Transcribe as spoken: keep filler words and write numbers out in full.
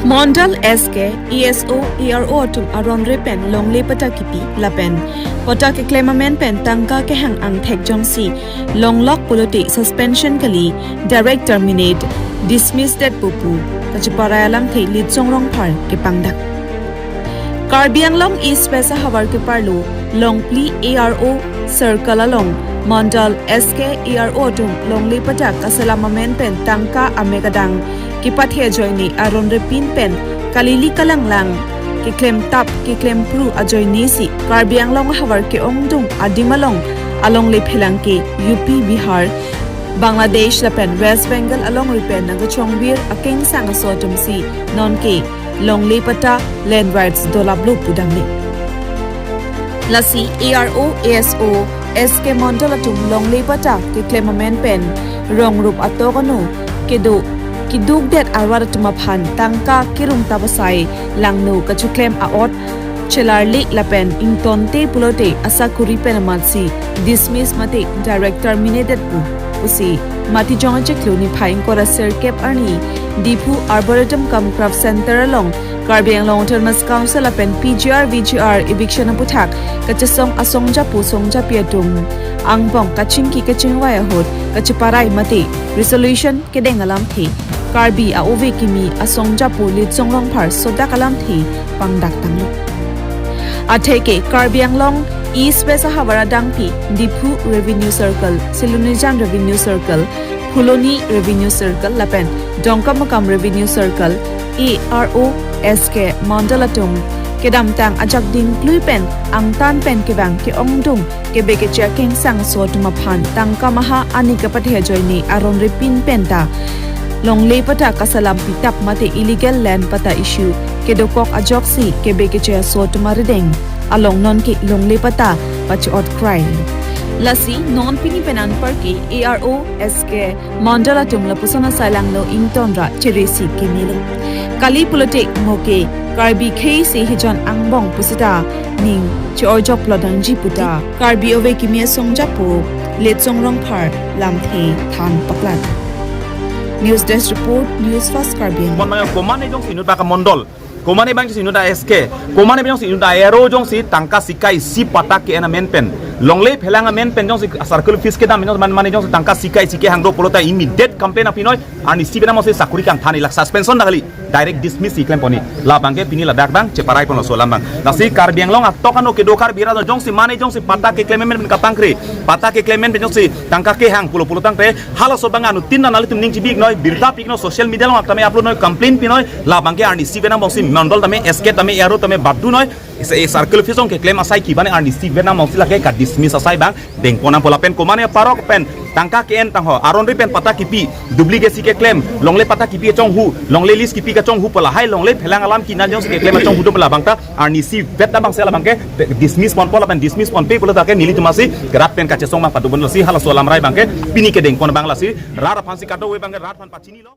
Mondol S K, E S O, A R O atum aron re pen longle patta kipi lapen patta keklem amen pen tangka kehang angthek jongsi longlok pulote suspension kali, direct terminate, dismiss detpo pu kacheparai alamthe Litsong Rongphar kepangdak. Karbi Anglong East West ahavar keparlo Longpli A R O circle along Mondol S K A R O atum longle patta kaselam amen pen tangka amek adang kepathe ajoine aron repin pen kalili kalanglang keklem tap keklem pru ajoine si Karbi Anglong ahavar ke-ongdung adim along alongle phelang ke U P, Bihar, Bangladesh lapen West Bengal alongri pen nangkachongvir akengsang aso atum si nonke longle patta land rights dolaplo pu damle. Lasi A R O, A S O, S K Mondol atum longle patta keklem amen pen rong rup atok ano kedo kidukdet arat atum aphan tangka kerung tap asai langno kachoklem a'ot chelarli lapen ingtonte pulote asakuri pen amatsi dismiss mate direct terminate detpo pusi Matijong achiklo niphai ingkoi ra sirkep arni Diphu Arboretum cum Craft Center along Karbi Anglong Autonomous Council lapen P G R V G R eviction aputhak kachesong asongjapo songjapi atum angbong kachingki kachingvai ahut kacheparai mate resolution kedeng alamthe Karbi a-ove kimi asongjapo Litsong Rongphar sodak alamthe pangdak tanglo. Atheke Karbi Anglong East West ahavar adangpi Diphu Revenue Circle, Silonijan Revenue Circle, Phuloni Revenue Circle lapen Dongkamukam Revenue Circle, A R O S K Mondol atum kedamtang ajak dingklui pen angtan pen kevang ke-ongdung kebe keche akengsang aso atum aphan tangka maha ani kapathe ajoine aron repin penta longle patta kaselam pitap mate illegal land patta issue kedokok ajoksi kebe keche aso atum arideng along nonke longle patta pache-ot krai. Lasi non pini pen anparke A R O S K Mondol atum lapuson asai langno ington ra cheresi kimilo. Kali pulote moke Karbi khei si hijon angbong pusita ning che-orjok plodangji puta Karbi ove kimi asongjapo Litsong Rongphar lamthe than paklang. News Desk Report, News Fast Karbi Anglong. Mon maya komane jongsi inut baka Mondol, komane bang jongsi inut a S K, komane bang jongsi inut a A R O jongsi tangka sika isi patta ke-en amen pen, longle phelang amen pen jongsi circle office kedam jongsi man mane jongsi tangka sika isi kehang do pulote immediate complaint apinoi, arnisi penang mose sakuri kangthan, ilak suspension dakali, direct dismiss si klemponji. Labangke pini ladak bang cheparai ponlo so alam bang. Lasi Karbi Anglong atok ano kedo Karbi arat jongsi mane jongsi patta keklem amen pen kapangkri, patta keklem amen pen jongsi tangka kehang pulo pulo tangte halaso bang anuttin nanglitum ning chibi-iknoi, birta pi-iknoi, social media along tame upload noi, complain pinoi. Labangke arnisi penang bangsi Mondol tame, S K tame, A R O tame badunoi. Isi, e circle office along keklem asai kibane arnisi penang bangsi lake ka dismiss asai bang dengpon nangpo lapen komane parok pen tangka ke-en tangho aron re pen patta kipi, duplicate si keklem, longle patta kipi kachonghu, longle lease kipi kachonghu pu lahai longle phelang alam kinan jongsi keklem kachonghu do pu labangta arnisi vet abangsi labangke dismiss ponpo lapen dismiss ponpe pulo tangte nelitum asi rat pen kachesong bang padobom. Lasi halaso alam rai bangke pini kedengpon bang, lasi rat aphansi kadokave bangke rat aphan pachinilo.